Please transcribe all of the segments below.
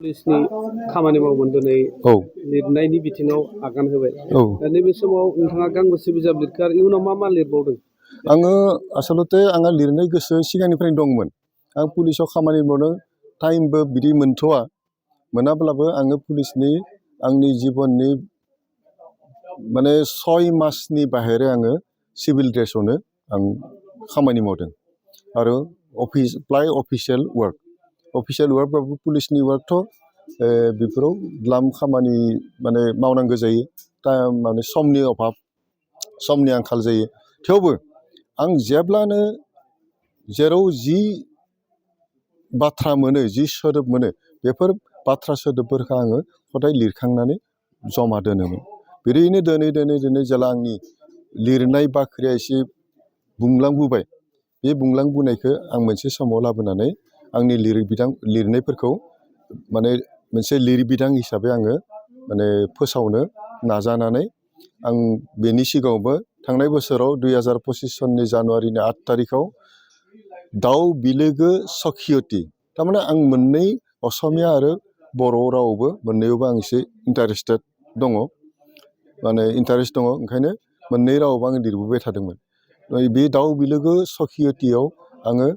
पुलिसनि खामानि मावोमोन दिनै लिरनायनि बिथिङाव आगान होबाय। दा नैबे समाव नोंथाङा गांबेसे बिजाब लिरखो आरो इयुनाव मा मा लिरबावदों? आङो आसलते आंहा लिरनाय गोसो सिगांनिफ्रायनो दंमोन। आं पुलिसाव खामानि मावनो टाइमबो बिदि मोनथ'आ मोनाब्लाबो आङो पुलिसनि आंनि जिबननि माने 6 मासनि बाहेरा आङो सिभिल ड्रेसावनो आं खामानि मावदों आरो अफिसियेल वार्कबाबो पुलिसनि वार्कथ' बेफोराव द्लाम खामानि माने मावनांगौ जायो माने समनि अभाब समनि आंखाल जायो। थेवबो आं जेब्लानो जेराव जि बाथ्रा मोनो जि सोदोब मोनो बेफोर बाथ्रा सोदोबफोरखौ आङो हदाय लिरखांनानै जमा दोनोमोन। बिदिनो दोनै जेला आंनि लिरनाय बाख्रिया एसे बुंलांबोबाय बे बुंलांबोनायखौ आं मोनसे समाव लाबोनानै आंनि लिरनायफोरखौ माने मोनसे लिरबिदां हिसाबै आङो माने फोसावनो नाजानानै आं बेनि सिगाङावबो थांनाय बोसोराव 2025 सननि जानुवारिनि 8 तारिखआव दाउ बिलोगो सखियति थारमाने आं मोननै असमिया आरो बर' रावबो मोननैयावबो आं एसे इन्टारेस्टेड दङ माने इन्टारेस्ट दङ ओंखायनो मोननै रावावबो आं लिरबोबाय थादोंमोन। बे दाउ बिलोगो सखियतियाव आङो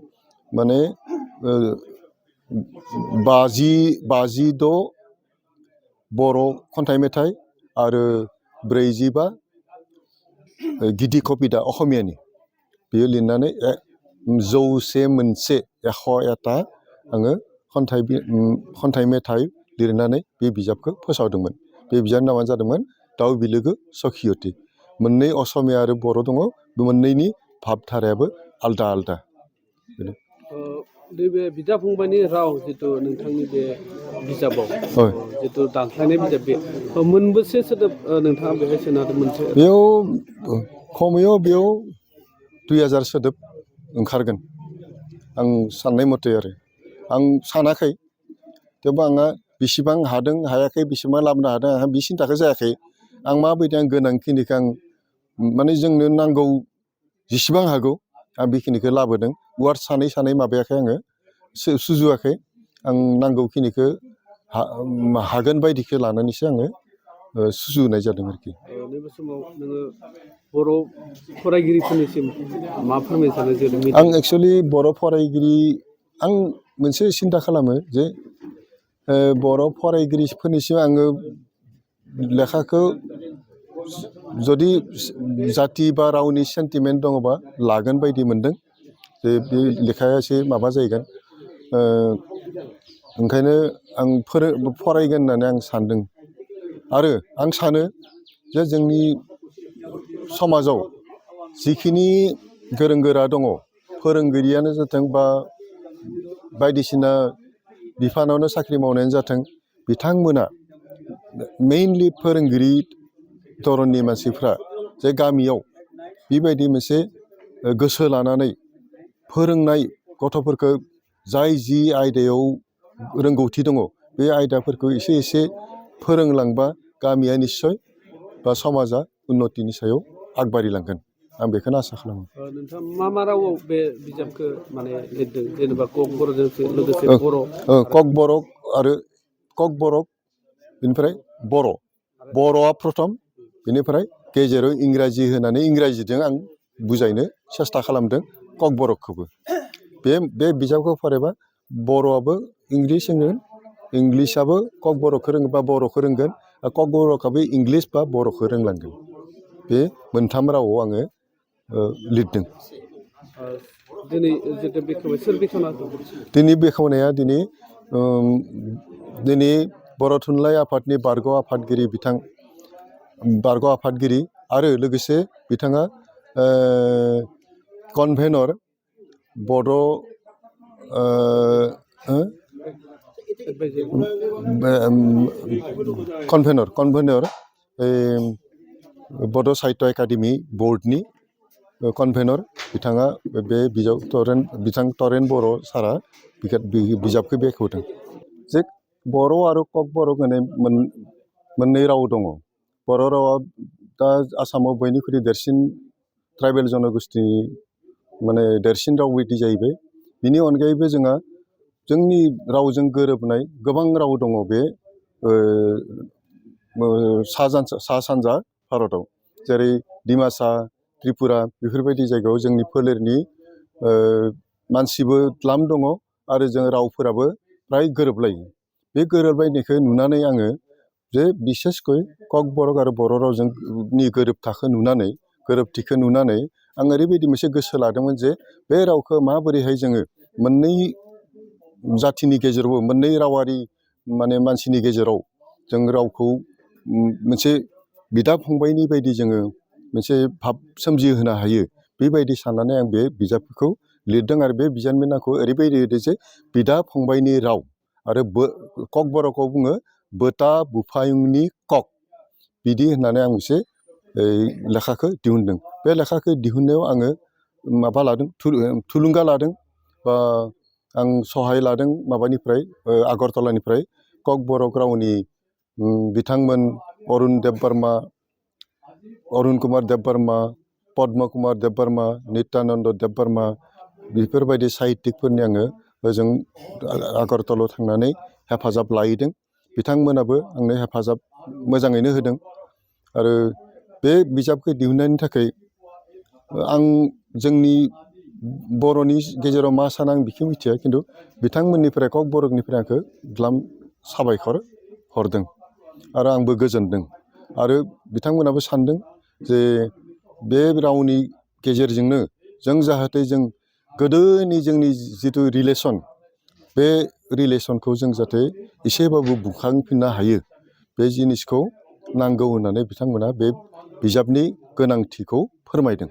माने 56 बर' खन्थाइ मेथाइ आरो 45 गिदि कबिता असमियानि बेयो लिरनानै 101 आङो खन्थाइ मेथाइ लिरनानै बे बिजाबखौ फोसावदोंमोन। बे बिजाबनि नामानो जादोंमोन दाउ बिलोगो सखियति। मोननै असमिया आरो बर' दङ, बे मोननैनि भाबधारायाबो आलदा आलदा। नैबे बिदा फंबायनि राव जिथु नोंथांनि बे बिजाबाव जिथु दानस्लायनाय बिजाब बे मोनबेसे सोदोब नोंथाङा बेहाय सोनादों? मोनसे बेयाव खमैयाव बेयाव 2000 सोदोब ओंखारगोन आं साननाय मथे आरो आं सानाखै। थेवबो आंहा बेसेबां हादों हायाखै बेसेबां लाबोनो हादों आंहा बे सिन्थाखौ जायाखै। आं माबायदि आं गोनांखिनिखौ आं माने जोंनो नांगौ जेसेबां हागौ आं बेखिनिखौ लाबोदों। वार्ड सानै माबायाखै आङो सुजुवाखै। आं नांगौखिनिखौ हागोन बायदिखौ लानानैसो आङो सुजुनाय जादों आरोखि। नैबे समाव नोङो बर' फरायगिरिफोरनिसिम मा फोरमायनो सानो? आं एक्सुवेलि बर' फरायगिरि आं मोनसे सिन्था खालामो जे बर' फरायगिरिफोरनिसिम आङो लेखाखौ जुदि जाथि बा रावनि सेन्टिमेन्ट दङबा लागोन बायदि मोनदों जे बे लेखाया एसे माबा जाहैगोन। ओंखायनो आं फरायगोन होननानै आं सानदों आरो आं सानो जे जोंनि समाजाव जिखिनि गोरों गोरा दङ फोरोंगिरियानो जाथों बा बायदिसिना बिफानावनो साख्रि मावनायानो जाथों बिथांमोना मेइनलि फोरोंगिरि धरननि मानसिफ्रा जे गामियाव बेबायदि मोनसे गोसो लानानै फोरोंनाय गथ'फोरखौ जाय जि आयदायाव रोंगौथि दङ बे आयदाफोरखौ एसे एसे फोरोंलांबा गामिया निस्सय बा समाजा उन्नतिनि सायाव आगबारिलांगोन आं बेखौनो आसा खालामो। नोंथाङा मा रावाव बे बिजाबखौ माने लिरदों? जेनेबा ककबरकजों लोगोसे बर'? ककबरक आरो ककबरक बेनिफ्राय बर'आ प्रथम बेनिफ्राय गेजेराव इंराजि होनानै इंराजिजों आं बुजायनो सेस्था खालामदों ककबरकखौबो। बे बिजाबखौ फरायबा बर'आबो इंलिस होनगोन, इंलिसाबो ककबरकखौ रोङोबा बर'खौ रोंगोन, ककबरकाबो इंलिस बा बर'खौ रोंलांगोन। बे मोनथाम रावाव आङो लिरदों। दिनै बेखेवनाया दिनै बर' थुनलाइ आफादनि बारग' आफादगिरि आरो लोगोसे बिथाङा कनभेनर बड' कनभेनर बड' साहित्य एकाडेमि बर्डनि कनभेनर बिथाङा बे बिजाब बिथां तरेन बर' सारा बिजाबखौ बेखेवदों जे बर' आरो ककबरक होननाय मोननै राव दङ। बर' रावा दा आसामाव बयनिख्रुइ देरसिन ट्राइबेल जनगोष्ठीनि माने देरसिन राव बायदि जाहैबाय। बिनि अनगायैबो जोंहा जोंनि रावजों गोरोबनाय गोबां राव दङ बे सा सानजा भारताव जेरै डिमासा त्रिपुरा बेफोरबायदि जायगायाव जोंनि फोलेरनि मानसिबो द्लाम दङ आरो जों रावफोराबो फ्राय गोरोबलायो बे गोरोबलायनायखौ नुनानै आङो जे बिसेसकै ककबरक आरो बर' रावजों गोरोबथिखौ नुनानै आं ओरैबायदि मोनसे गोसो लादोंमोन जे बे रावखौ माबोरैहाय जोङो मोननै जाथिनि गेजेरावबो मोननै रावारि माने मानसिनि गेजेराव जों रावखौ मोनसे बिदा फंबायनि बायदि जोङो मोनसे भाब सोमजिहोनो हायो बेबायदि साननानै आं बे बिजाबखौ लिरदों आरो बे बिजाबनि नामखौ ओरैबायदि लिरदों जे बिदा फंबायनि राव आरो ककबरकआव बुङो बोता बुफायुंनि कक बिदि होननानै आं मोनसे लेखाखौ दिहुनदों बे लेखाखौ दिहुननायाव आङो माबा लादों थुलुंगा लादों बा आं सहाय लादों माबानिफ्राय आगरतलानिफ्राय ककबरक रावनि बिथांमोन अरुण कुमार देब बर्मा पद्म कुमार देब बर्मा नित्यानन्द देब बर्मा बेफोरबायदि साहित्यिकफोरनि आङो ओजों आगरतलायाव थांनानै हेफाजाब लाहैदों बिथांमोनाबो आंनो हेफाजाब मोजाङैनो होदों आरो बे बिजाबखौ दिहुननायनि थाखाय आं जोंनि बर'नि गेजेराव मा सानो आं बेखौ मिथिया खिन्थु बिथांमोननिफ्राय ककबरकनिफ्राय आंखौ द्लाम साबायखर हरदों आरो आंबो गोजोनदों आरो बिथांमोनाबो सानदों जे बे रावनि गेजेरजोंनो जों जाहाथे जों गोदोनि जोंनि जिथु रिलेसन बे रिलेसनखौ जों जाहाथे एसेबाबो बुखांफिननो हायो बे जिनिसखौ नांगौ होननानै बिथांमोना बे बिजाबनि गोनांथिखौ फोरमायदों